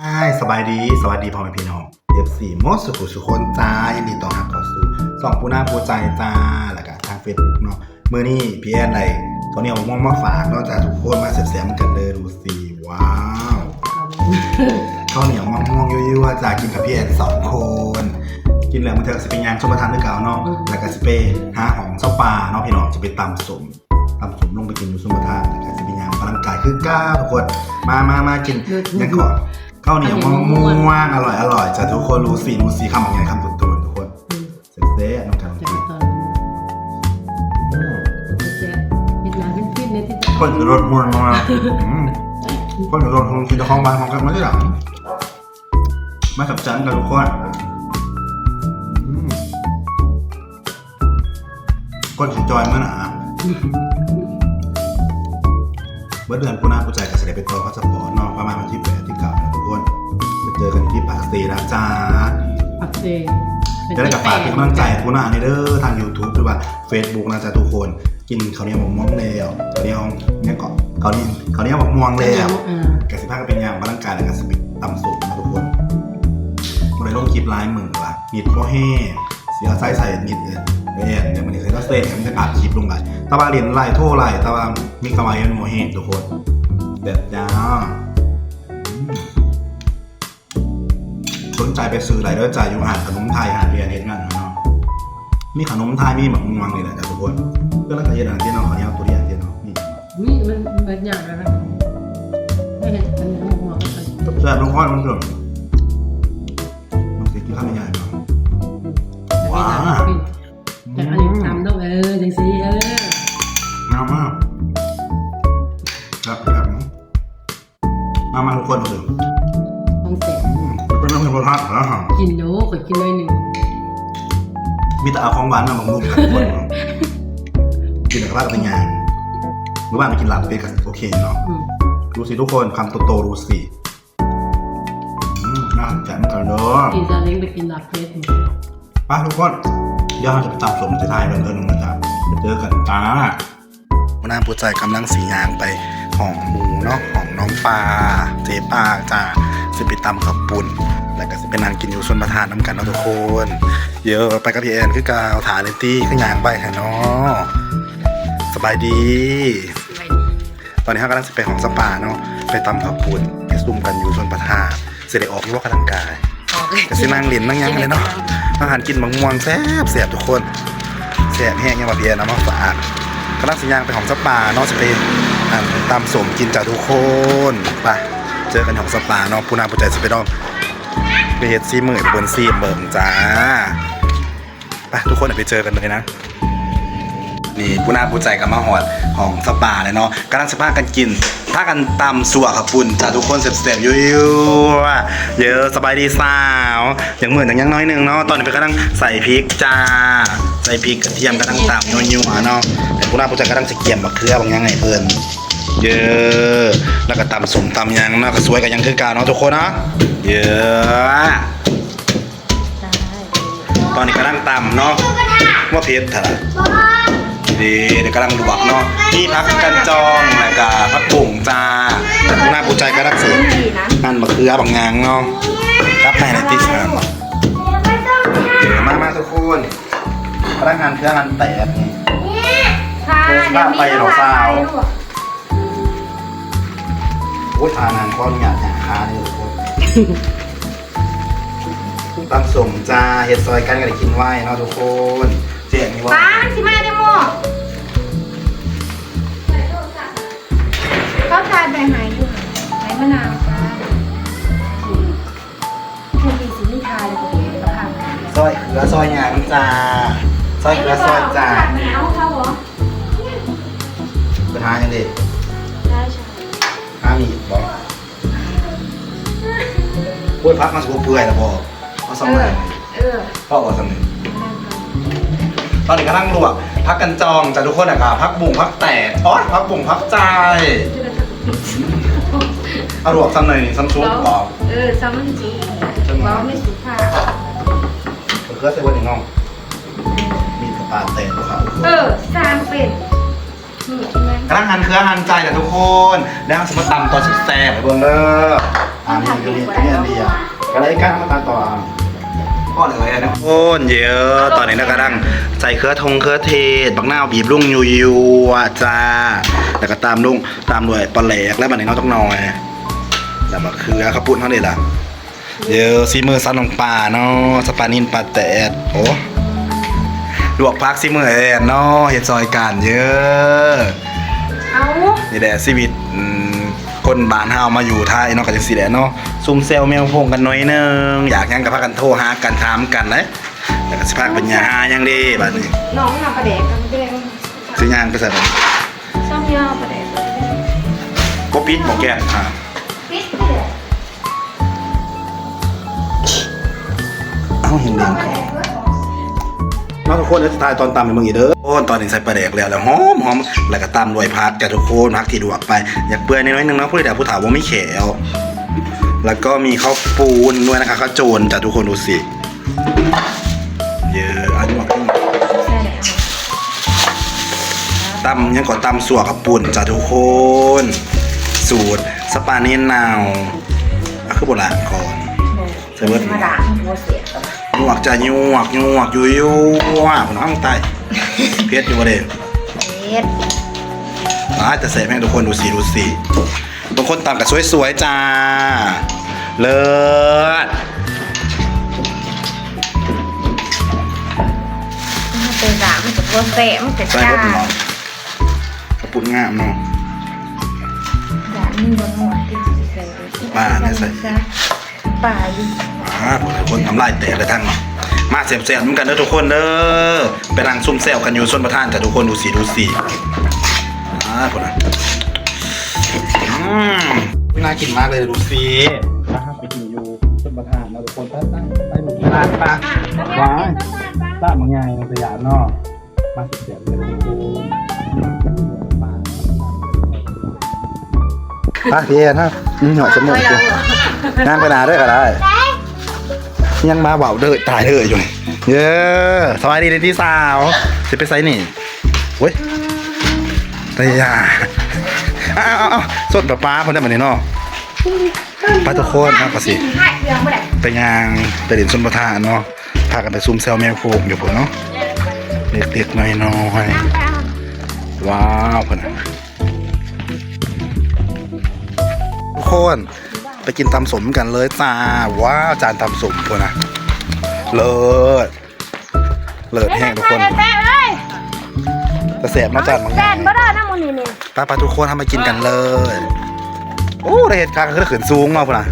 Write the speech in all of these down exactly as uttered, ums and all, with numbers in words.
อ้าย สบายดี สวัสดีพ่อแม่พี่น้อง เอฟซี หมดสุขุสุคนจ้า ยินดีต้อนรับเข้าสู่ช่องปูนาปูใจจ้า แล้วก็ทาง Facebook เนาะ มื้อนี้พี่แอนได้ข้าวเหนียวมะม่วงมาฝากเนาะจ้า ทุกคนมาแซ่บๆกันเลย ดูสิ ว้าว ข้าวเหนียวมะม่วงยั่วๆจ้า กินกับพี่แอนสองคน กินแล้วมันเถอะสิเป็นยางชมประทานด้วยกันเนาะ แล้วก็สิไปหาของเจ้าป่าเนาะพี่น้อง จะไปตำสม ตำสมลงไปกินอยู่ชมประทาน แล้วก็สิเป็นยางออกกำลังกายคือเก่าทุกคน มามามากิน เลิศ ยังก่อน ข้าวเหนียวมะม่วง อร่อยอร่อยจ้ะทุกคน รู้สิรู้สิ คำของไง คำตุ่นๆทุกคน อืม แซ่บๆน้องกัน แซ่บตอน อืม แซ่บ เห็นหน้าเป็นฟิตเนสที่จะ คนจะลดมวนมา อืม คนจะลดมวนกินเจ้าของบ้านของกันมาที่หลัง มากับจันกับทุกคน อืม คนสิจอยมื้อหนา เบิดเดือนปูนาปูใจก็สิได้ไปต่อพาสปอร์ตเนาะ ประมาณวันที่แปดที่เก้านะทุกคน ไปเจอกันที่ปากเซนะจ๊ะ ปากเซ จะได้กับฝากเป็นกำลังใจปูนาในเด้อ ทาง YouTube หรือว่า Facebook นะจ๊ะทุกคน กินข้าวเหนียวมะม่วงแล้วข้าวเหนียวเนี่ยก็ข้าวเหนียวข้าวเหนียวมะม่วงแล้ว อ่า ก็สิพากันเป็นยางออกกำลังกายแล้วก็สิไปตำสมนะทุกคน บ่ได้ลงคลิปหลายมื้อละ นิดบ่แห้ง เสียใส่ใส่นิดเดียว แม่น เดี๋ยวมันจะใส่เส้น มันจะอัดคลิปลงไป แต่ว่าเล่นไลน์โทรไลน์ แต่ว่ามีกำไรมันบ่แห้งทุกคน แบบจ้า อืม สนใจไปซื้อได้เด้อจ้า อยู่ห้างขนมไทย ห้างเรียนเฮ็ดงานเนาะ มีขนมไทย มีหมากม่วงนี่แหละจ้ะทุกคน ก็แล้วก็เฮ็ดอันที่น้องเขาเนี่ย ตัวเรียนที่น้องนี่ นี่มัน มันยากแล้วนะ ไม่เห็นอันนี้หมากม่วงก็ใส่ แซ่บทุกคน มันเกิด มันสิกินข้าวใหญ่ๆเนาะ ว้า แต่อันนี้ตำต้อง เออ จังซี่ เออ งามมาก ครับ ครับ มา มาทุกคนมาดู ของแซ่บ อืม เป็นเรื่องที่พลาดแล้วฮะ กินเด้อ ขอกินหน่อยหนึ่ง มีแต่เอาของหวานมาบำรุงกันทุกคน กินกับข้าวเป็นไง หรือว่ามากินลาบเป็ดก็โอเคเนาะ อืม ดูสิทุกคน คำโตๆดูสิ อืม น่าสนใจเหมือนกันเด้อ กินซาเล้งไปกินลาบเป็ด ไปทุกคน เดี๋ยวเราจะไปตำสมที่ไทยกันเด้อ หนึ่งนะจ๊ะ ไปเจอกันจ้า หัวหน้าผู้ใจกำลังสิย่างไปห้องหมู่เนาะ ห้องน้องปา เจ๊ปาจ้า สิไปตำข้าวปุ้น แล้วก็สิไปนั่งกินอยู่ชลประทานนำกันเนาะทุกคน เดี๋ยวไปกับพี่แอนคือเก่า ถ่ายเลยตี้ คือย่างไปค่ะเนาะ สบายดี สบายดี ตอนนี้เรากำลังสิไปห้องสปาเนาะ ไปตำข้าวปุ้น ไปซุ่มกันอยู่ชลประทาน สิได้ออกอยู่ออกกำลังกาย ออกเลย ก็สินั่งเล่นนั่งหยังเลยเนาะ อาหารกินหมากม่วงแซ่บแซ่บทุกคน แซ่บแฮง ยังว่าพี่แอนเอามาฝาก กำลังสิย่างไปห้องสปาเนาะ สิไป อัน ตำสมกินจ้าทุกคน ไป เจอกันห้องสปาเนาะ ผู้หน้าผู้ใจสิไปลอง ไปเฮ็ดซีมือให้เพิ่นซีเบิ่งจ้า ไป ทุกคนไปเจอกันเลยนะ นี่ผู้หน้าผู้ใจก็มาฮอดห้องสปาแล้วเนาะ กำลังสิพากันกิน พากันตำซั่วข้าวปุ้นจ้าทุกคน แซ่บๆ ยั่วๆ เยอะ สบายดีสาว อย่างมื้ออย่างยังน้อยหนึ่งเนาะ ตอนนี้เพิ่นกำลังใส่พริกจ้า ใส่พริกกระเทียม กำลังตำยั่วๆเนาะ แต่ผู้หน้าผู้ใจกำลังสิเกียมบักเขือบักหยังให้เพิ่น เยอะ แล้วก็ตำสมตำหยังเนาะ ก็สวยก็ยังคือเก่าเนาะทุกคนเนาะ เยอะ ตอนนี้กำลังตำเนาะ ว่าเผ็ดเท่าไหร่ ดี เดี๋ยวกำลังลวกเนาะ มีผักกันจอง แล้วก็ผักบุ้งจ้า แต่ผู้หน้าผู้ใจกำลังสิหั่นมะเขือบักหยังเนาะ ครับแม่ในติสาน มา มาทุกคน กำลังหั่นเขือหั่นแตกนี่ ค่ะ เดี๋ยวพาไปเหรอสาว โอ้ย ทานางขออนุญาตย่างขาเลยทุกคน ตำสมจ้า เฮ็ดซอยกันก็ได้กินไว้เนาะทุกคน เจ๊มีว่า ป้ามันสิมาได้หมด เขาทานไปไหนอยู่ไหน ไหนมะนาวจ้า เธอมีสิมีทาเลยกับเองกับข้าว ซอยเขือซอยหยังจ้า ซอยเขือซอยจ้า หนาวเขาเหรอ ไปหาหยังดี ได้ใช่ หามีดบ่ โอ้ย ผักมันสิบ่เปื่อยล่ะบ่ เอาซ่อมหน่อย เออ เออ พอบ่ซ่อมหนึ่ง ตอนนี้กำลังลวกผักกันจองจ้ะทุกคน แล้วก็ผักบุ้งผักแตก อ๋อ ผักบุ้งผักจาย เอาลวกซ่อมหน่อยนี่ ซ่อมซุปบ่ เออ ซ่อมมันจุก ซ่อมหน่อย บ่ไม่สุภาพ เออ ใส่เบิดนี่น้อง มีดกับปาดแตกบ่ครับ เออ สร้างเป็น นี่ใช่ไหม กำลังหั่นเครือหั่นใจแหละทุกคน แล้วสิมาตำตอนแซ่บๆให้เบิ่งเด้อ อันนี้ก็มีเนี่ยเดียวก็ได้การมาตำต่อ ก็เลยนะทุกคน เยอะ ตอนนี้เรากำลังใส่เครือทงเครือเทศ บักนาวบีบลงยั่วๆจ้า แล้วก็ตามลง ตามด้วยปลาแหลก แล้วบัดนี้เนาะจักหน่อย แล้วบักเขือข้าวปุ้นเฮานี่ล่ะ เยอะ ซีมือซันลงปลาเนาะ สปานินปลาแตด โอ้ ลวกผักซีมือแอนเนาะ เฮ็ดซอยกันเยอะ เอา นี่แหละชีวิต อืม คนบ้านเฮามาอยู่ไทยเนาะ ก็จังซี่แหละเนาะ ซุ่มแซวแมวพงกันหน่อยหนึ่ง อยากหยังก็พากันโทรหากันถามกันนะ แล้วก็สิพากันย่างหาหยังเด้บัดนี้ น้องเอาปลาแดกกันเด้อ สิย่างไปใส่บัดนี้ ซ่อมยาวปลาแดก บ่ปิดบ่แก้มค่ะ ปิดเลย เอาแห้งๆก่อน เนาะทุกคน เดี๋ยวจะถ่ายตอนตำให้เบิ่งอีกเด้อ โอ้ ตอนนี้ใส่ปลาแดกแล้ว แล้วหอมๆ แล้วก็ตำด้วยผักจ้ะทุกคน ผักที่ลวกไป อยากเปื่อยนิดนึงเนาะ ผู้ใดผู้เฒ่าบ่มีแขว แล้วก็มีข้าวปุ้นด้วยนะคะ ข้าวโจนจ้ะทุกคน ดูสิ เยอะ อันนี้ ตำยังก็ตำสั่วข้าวปุ้นจ้ะทุกคน สูตรสปานินนาว อ่ะ คือโบราณก่อน ใส่เบิด ธรรมดา มันบ่เสียบ หยวกจ้ะ หยวก หยวก อยู่ อยู่ ว่าผมน้องตาย เผ็ดอยู่บ่เด้ เผ็ด อ่า จะแซ่บแฮงทุกคน ดูสิ ดูสิ บางคนตำก็สวยๆจ้า เลิศ มันเป็นสามมันก็บ่แซ่บ มันก็ ใส่ จ้า เบิดเนาะ ข้าวปุ้นงามเนาะ ด่านี่บ่หมดที่สิใส่ ปลาเนี่ยใส่ ปลาอยู่ อ่า พวกทุกคนน้ำลายแตกเลยทั้งเนาะ มาแซ่บๆนำกันเด้อทุกคนเด้อ ไปนั่งซุ่มแซวกันอยู่ชลประทานจ้ะทุกคน ดูสิ ดูสิ อ่า พวกนั้น อืม น่ากินมากเลย ดูสิ นะครับ ไปกินอยู่ชลประทานนะทุกคน ไป ไป ไปหมู่บ้านปะ ว้าย ตามังไงในสยามเนาะ มาเสียบเลย มา พี่แอนฮะ อืม หน่อยสมุน นั่งไปหนาด้วยก็ได้ ยังมาเบาเด้อ ตายเด้ออยู่นี่ เย้ สวัสดีเด้อพี่สาว สิไปไสนี่ โอ้ย แต่อย่า เอาเอาเอาเอา สดแบบป้าเพิ่นได้บัดนี้เนาะ ไปทุกคนนะ ก็สิ ไปย่าง ไปเล่นชลประทานเนาะ พากันไปซุ่มแซวแมวโคกอยู่พุ้นเนาะ เล็กๆน้อยๆ ว้าว พุ้นน่ะ ทุกคน ไปกินตำส้มกันเลยจ้า ว้าว จานตำส้มพุ้นน่ะ เลิศ เลิศแฮงทุกคน แซ่บเลย จะแซ่บเนาะจานบางอย่าง แซ่บบ่ได้นะมื้อนี้นี่ ไปๆทุกคน เฮามากินกันเลย โอ้ ได้เห็ดคัก คือขึ้นสูงมาพุ้นน่ะ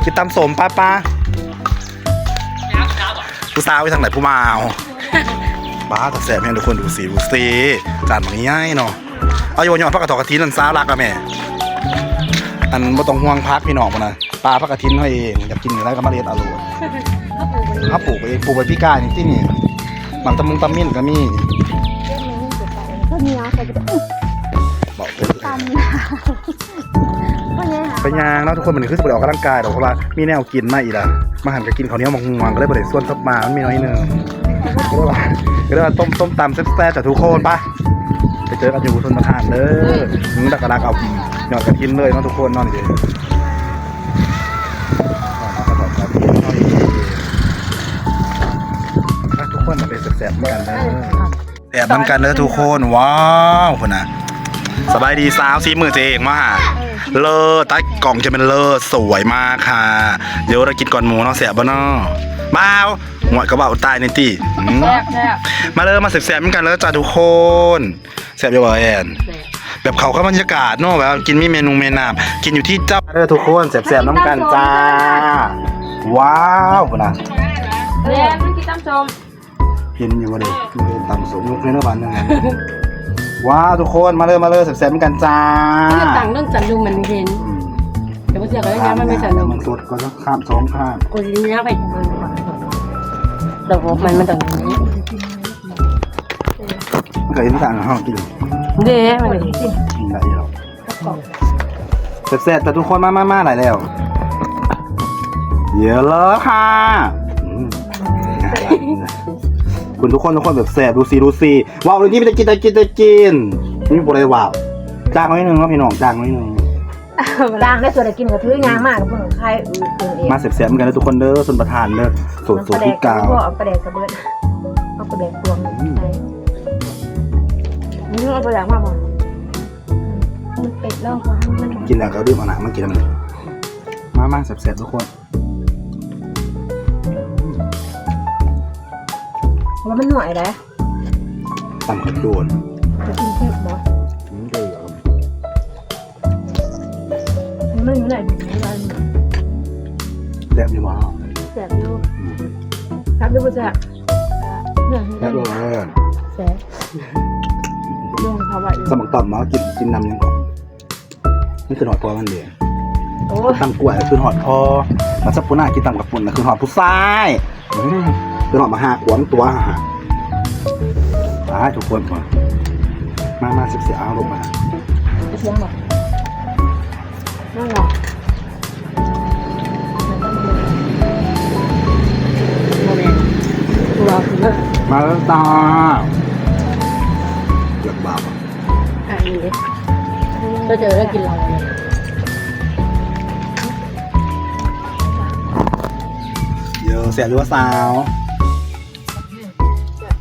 กินตำส้มปะปะ ผู้สาวไปทางไหนผู้บ่าว บ้า แต่แซ่บแฮงทุกคน ดูสิ ดูสิ จานบางใหญ่เนาะ เอาอยู่บ่ ยอดผักกาดดอกกระถินนั่น สาวรักอะแม่ อันบ่ต้องห่วงผักพี่น้องพุ้นน่ะ ปลาผักกาดถินเฮาเอง อยากกินอะไรก็มาเด็ดเอาโลด เฮาปลูกเอง ปลูกไว้ปีกายนี่ตินี่ หมากตะมุงตะมิ่นก็มี ข้าวเหนียวใส่กระปุก บอกเลย ตำ ไปย่างเนาะทุกคน มื้อนี้คือสิบ่ได้ออกกำลังกายดอก เพราะว่ามีแนวกินมาอีกแล้ว มาหันก็กินข้าวเหนียวมะม่วง ก็เลยบ่ได้ส่วนสับปะรด มันมีน้อยหนึ่ง ก็เลยว่า ก็เลยว่าต้ม ต้มตำแซ่บๆจ้ะทุกคน ไป ไปเจอกันอยู่ชลประทานเด้อ อืม แล้วก็รักเอายอดกระถินเลยเนาะทุกคนเนาะ นี่เด้อ ทุกคนไปแซ่บๆนำกันเด้อ แซ่บนำกันเด้อทุกคน ว้าว พุ้นน่ะ สบายดีสาว ซีมือเจ๊เองมา เลิศ ใต้กล่องจะเป็นเลิศ สวยมากค่ะ เดี๋ยวเรากินก่อนหมู่เนาะ แซ่บบ่เนาะ บ่าว หวยก็บ่าวตายนี่ติ อืม แซ่บๆ มาเลย มาแซ่บๆนำกันเลยจ้ะทุกคน แซ่บอยู่บ่แอน แซ่บ แบบเข้ากับบรรยากาศเนาะ แบบว่ากินมีเมนูเมนาม กินอยู่ที่เจ้า เด้อทุกคน แซ่บๆนำกันจ้า ว้าว พุ้นน่ะ แม่มันกินตำส้ม เห็นอยู่บ่เด้ มันเป็นตำส้ม ยกให้นะบาดหนึ่ง ว้าว ทุกคน มาเลย มาเลย แซ่บๆนำกันจ้า มันต่างเรื่องจันทร์ลุงมันเห็น อืม แต่ว่าเสียก็ได้นะ มันไม่จันทร์ลุง มันสดก็ต้องข้ามสองข้าม กูจะย่างไปทางนั้น แต่ว่ามัน มันต้องอย่างนี้ มันก็เห็นต่างห้องกิน เด้มันเลย กินได้อยู่หรอก แซ่บๆแต่ทุกคนมามามาหลายแล้ว เยอะเลยค่ะ อืม คุณทุกคนทุกคนแบบแซ่บดูสิดูสิว้าวเลยที่ไม่ได้กินได้กินได้กินนี่บ่ได้ว้าวจ้างไว้หนึ่งเนาะพี่น้องจ้างไว้หนึ่ง ต่างได้ส่วนได้กินก็ถือยางมากกับพวกขายอื่นเอง มาแซ่บๆเหมือนกันนะทุกคนเด้อส่วนประทานเด้อโสดโสดที่กาว เอาปลาแดกกระเบิดเอาปลาแดกตวงใส่นี่เอาปลาแดกมากกว่ามันเป็ดลอกว่ามัน กินแล้วก็รีบเอาหนังมากินแล้วมันมามาแซ่บๆทุกคน ว่ามันหน่อยเลย ตำกระโดน จะกินเผ็ดบ่ อืมเดี๋ยว มันอยู่ไหนอยู่ไหน แซ่บอยู่บ่ แซ่บอยู่แซ่บอยู่บ่แซ่บเนี่ย แซ่บเลย แซ่บลงภาวะอยู่ สมักต่ำมากินกินน้ำยังก่อนนี่คือหอดพอมันเดียว โอ้ ตำกล้วยคือหอดพอมาสักปูหน้ากินตำกับปุ่นนะคือหอดผู้ชายอืมคือหอดมาหาขวนตัวฮะตายทุกคนก่อนมามาสิบสี่เอาลงมา เสียงบ่นั่นหรอโมเมนต์ตัวคือ มาแล้วจ้าเกือบบาป อ่ะอีกก็เจอได้กินเราเลย เยอะเสียหรือว่าสาว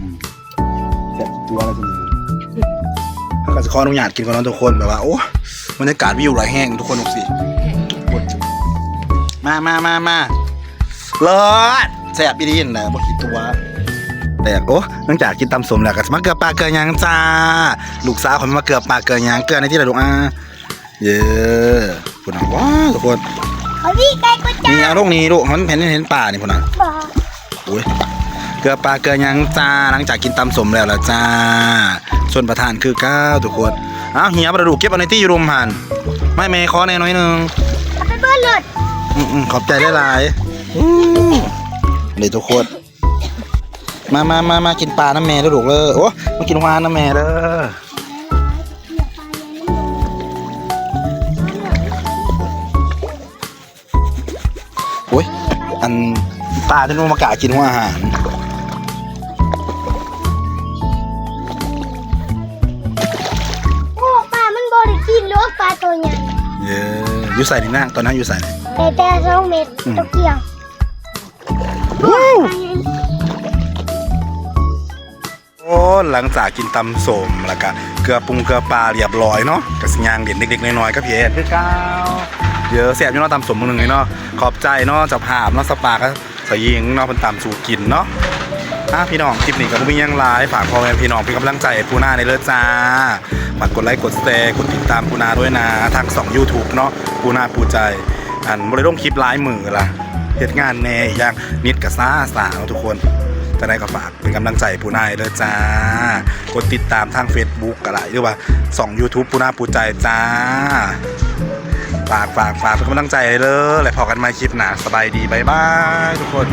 อืมเสียตัวอะไรจริงๆถ้าก็จะขออนุญาตกินก่อนนะทุกคนแบบว่าโอ้บรรยากาศวิวหลายแห่งทุกคนดูสิมามามามาเลิศแซ่บอีดีนะบอกกี่ตัวแตกโอ้หลังจากกินตำสมแล้วก็มาเกลือปลาเกลือหยังจ้า ลูกสาวเขามาเกลือปลาเกลือหยังเกลือในที่ระดุอ่า เย้คุณนะว้าวทุกคน เขาพี่ไก่ก็จ้า นี่เอาลูกนี้ลูกมันเห็นเห็นปลานี่คุณนะ บอก อุ้ยเกลือปลาเกลือหยังจ้าหลังจากกินตำสมแล้วละจ้าส่วนประทานคือก้าวทุกคนอ้าวเฮียประดูกเก็บเอาในที่อยู่รุมหันไม่เมย์ขอแน่น้อยหนึง เอาไปเบิ้ลรถ อืมอืมขอบใจหลายๆอืมนี่ทุกคนมามามามากินปลาน้ำแม่ด้วยลูกเลยโอ้มากินวานน้ำแม่เด้อ โอ้ย อันปลาที่นู่นมากะกินหัวอาหาร โอ้ปลามันบริกินหรือว่าปลาตัวใหญ่ เย้อยู่ใส่นี่นั่งตอนนั้นอยู่ใส่นี่ แต่แต่สองเมตร อืม ตัวเกี่ยว โอ้หลังจากกินตำสมแล้วก็เกลือปรุงเกลือปลาเรียบร้อยเนาะก็สิย่างเด่นเล็กๆน้อยๆก็เพียงคือเก้าเดี๋ยวแซ่บอยู่เนาะตำสมมื้อหนึงเลยเนาะขอบใจเนาะเจ้าภาพเนาะสปาก็สยิงเนาะเพิ่นตำสู่กินเนาะอ่ะพี่น้องคลิปนี้ก็บ่มีหยังหลายฝากพ่อแม่พี่น้องเป็นกำลังใจให้ปูนาในเลิศจ้าฝากกดไลค์กดแชร์กดติดตามปูนาด้วยนะทางสองยูทูบเนาะปูนาปูใจอันบ่ได้ลงคลิปหลายมื้อละเฮ็ดงานแหน่อีกอย่างนิดก็ซาซาเนาะทุกคนจั่งใดก็ฝาก เป็นกำลังใจปูนาให้เด้อจ้า กดติดตามทาง Facebook ก็ได้หรือว่าช่อง YouTube ปูนาปูใจจ้า ฝากฝากฝากเป็นกำลังใจให้เด้อและพอกันใหม่คลิปหน้าสบายดีบ๊ายบายทุกคน